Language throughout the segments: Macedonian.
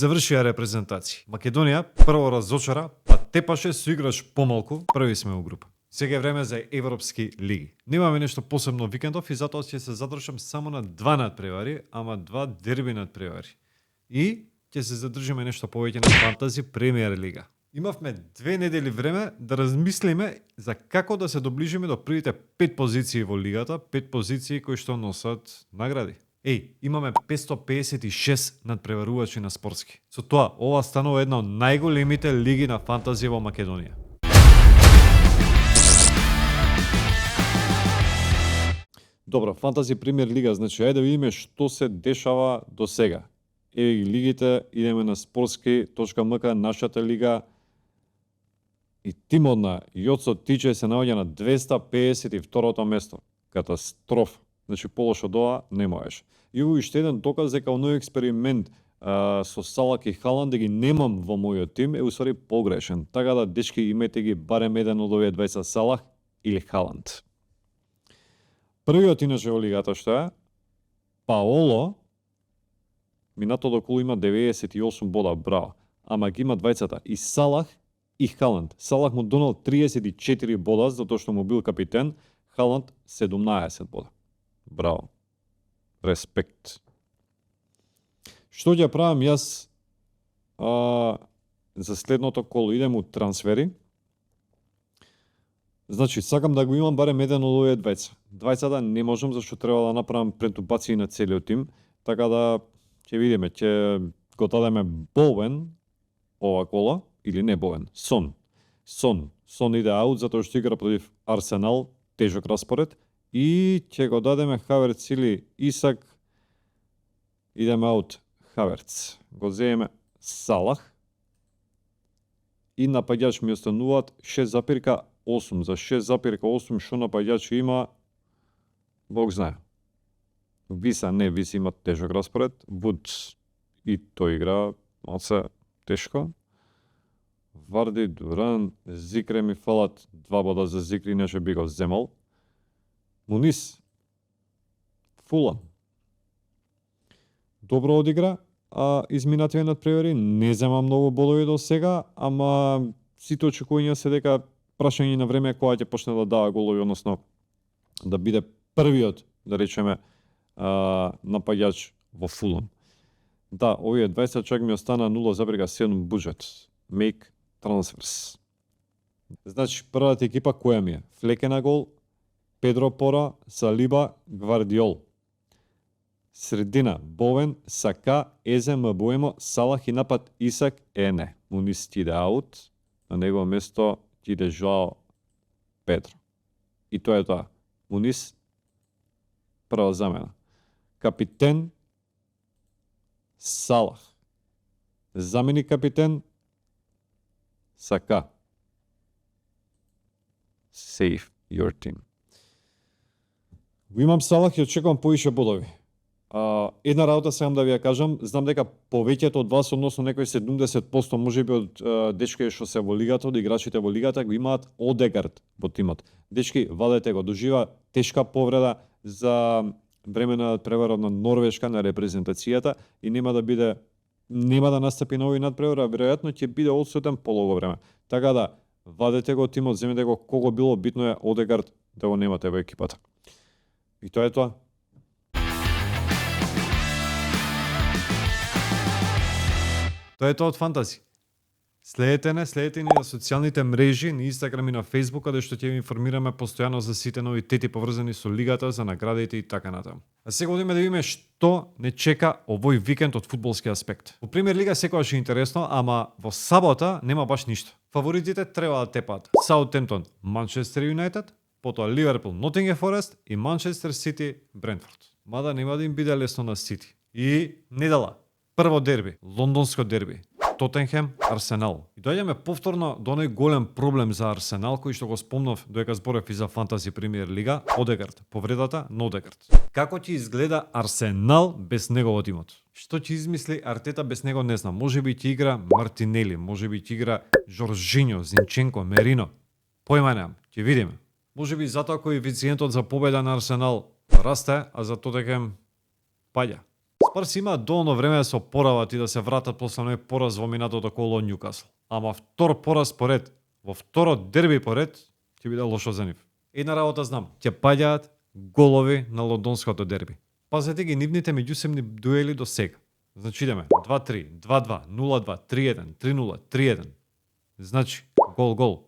Завршија репрезентација. Македонија прво разочара, па тепаше со играч помалку, први сме у група. Сега е време за европски лиги. Немаме нешто посебно викендов и затоа ќе се задржам само на два надпревари, ама два дерби надпревари. И ќе се задржиме нешто повеќе на фантази премиер лига. Имавме 2 недели време да размислиме за како да се доближиме до првите 5 позиции во лигата, 5 позиции кои што носат награди. Имаме 556 надпреварувачи на спортски. Со тоа, ова станува една од најголемите лиги на фантази во Македонија. Добро, фантази премиер лига, значи ајде да видиме што се дешава до сега. Еве ги лигите, идеме на sportski.mk, нашата лига. И тимот на Јоцо Тиче се наоѓа на 252-то место. Катастрофа. Значи полошо од ова не можеш. И уште еден доказ дека оној експеримент со Салак и Халанд да ги немам во мојот тим е усвари погрешен. Така да, дечки, имајте ги барем еден од овие двајца, Салах или Халанд. Првиот иначе во лигата што е Паоло, минатото коло има 98 бода, браво. Ама ги има двајцата и Салах и Халанд. Салах му донал 34 бода затоа што му бил капитен, Халанд 17 бода. Браво. Респект. Што ќе правам јас за следното коло? Идем у трансфери. Значи, сакам да го имам барем еден од овие двајца. Двајцата не можам, зашто треба да направам претубација на целиот тим, така да ќе видиме, ќе го дадеме Боуен ова кола, или не Боуен, Сон. Сон иде аут, затоа што игра против Арсенал, тежок распоред, и ќе го дадеме Хаверц или Исак, идеме аут Хаверц. Го земеме Салах и напаѓач ми остануваат 6,8. За 6,8 што напаѓачи има, Бог знае. Виса има тежок распоред. Вуд и тој игра малце тешко. Варди, Дуран, Зикре ми фалат 2 бода за Зикри, иначе би го земал. Мунис, Фулам. Добро одигра, изминативе надпревари, не зема многу бодови до сега, ама сите очекувања се дека прашање на време кога ќе почне да дава голови, односно да биде првиот, да речеме, напаѓач во Фулам. Да, овие 20 чак ми остана 0,7 буџет. Make transfers. Значи, првата екипа која ми е? Флеке на гол, Педро Пора, Салиба, Гвардиол. Средина, Бовен, Сака, Езе, Мбуемо, Салах и напад Исак, не. Мунис ти иде аут, на негово место ти иде Жоао Педро. И тоа е тоа. Мунис, прва замена. Капитен, Салах. Заменик капитен, Сака. Save your team. Го имам Салах и очекувам поише бодови. Една работа сакам да ви ја кажам, знам дека повеќето од вас, односно некои 70% можеби од дечки што се во лигата, од играчите во лигата, го имаат Одегард во тимот. Дечки, вадете го, дожива тешка повреда за време на преварот на Норвешка на репрезентацијата и нема да настапи на овој надпревар, а веројатно ќе биде одсутен полого време. Така да, вадете го тимот, земете го кого било, битно е Одегард да го немате во екипата. И тоа е тоа. Тоа е тоа од фантази. Следете ни на социјалните мрежи, на Инстаграм и на Фејсбук, каде што ќе ви информираме постојано за сите новитети поврзани со лигата, за наградите и така натаму. А сега одиме да видиме што не чека овој викенд од фудбалски аспект. Во премиер лига секогаш е интересно, ама во сабота нема баш ништо. Фаворитите треба да тепаат Саутемптон, Манчестер Юнајтед, потоа Ливерпул, Нотингем Форест и Манчестер Сити, Брентфорд. Мада нема да им биде лесно на Сити. И недела, прво дерби, лондонско дерби, Тотенхем, Арсенал. И доаѓаме повторно до оној голем проблем за Арсенал, кој што го спомнав додека зборев и за фантази премиер лига, Одегард, повредата на Одегард. Како ќе изгледа Арсенал без неговот имот? Што ќе измисли Артета без него, не знам. Можеби ќе игра Мартинели, можеби ќе игра Жоржиньо, Зинченко, Мерино. Појма немам, ќе видиме. Можеби затоа коефициентот за победа на Арсенал расте, а за Тотенхем паѓа. Спарс има доволно време да се опорават и да се вратат после оној пораз во минатото коло од Њукасл. Ама втор пораз поред, во второ дерби поред, ќе биде лошо за нив. Една работа знам, ќе паѓаат голови на лондонското дерби. Пазете ги нивните меѓусебни дуели до сега. Значи идеме 2-3, 2-2, 0-2, 3-1, 3-0, 3-1. Значи, гол.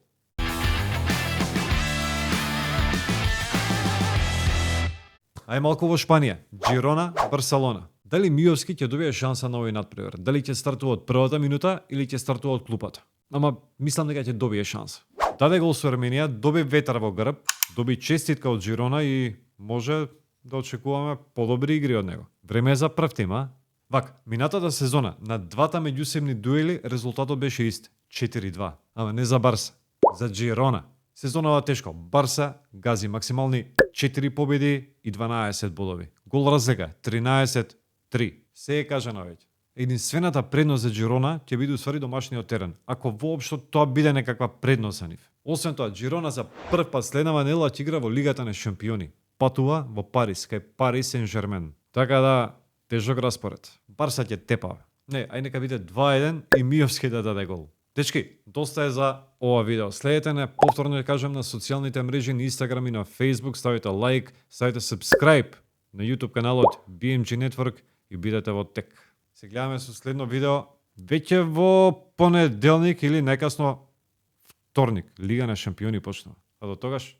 Ај малку во Шпанија. Джирона, Барселона. Дали Миовски ќе добие шанса на овој надпревар? Дали ќе стартува од првата минута или ќе стартува од клупата? Ама мислам дека ќе добие шанса. Даде гол со Арменија, доби ветар во грб, доби честитка од Джирона и може да очекуваме подобри игри од него. Време е за прв тим, а? Вак, минатата сезона на двата меѓусебни дуели резултатот беше ист, 4-2. Ама не за Барса, за Джирона. Сезонава тешко. Барса гази максимални 4 победи и 12 бодови. Гол разлика 13-3. Се е кажано веќе. Единствената предност за Джирона ќе биде усвари домашниот терен, ако воопшто тоа биде некаква предност за нив. Освен тоа, Джирона за прв пат следнава недела ќе игра во Лигата на шампиони. Патува во Париз, кај Парис Сен-Жермен. Така да, тежок распоред. Барса ќе тепа. Не, ај нека биде 2-1 и Миовски да даде гол. Дечки, доста е за ова видео. Следете не, повторно ја кажам, на социјалните мрежи, на Instagram и на Facebook, ставите лайк, ставите subscribe на YouTube каналот BMG Network и бидете во тек. Се гледаме со следно видео веќе во понеделник или најкасно вторник. Лига на шампиони почнува. А до тогаш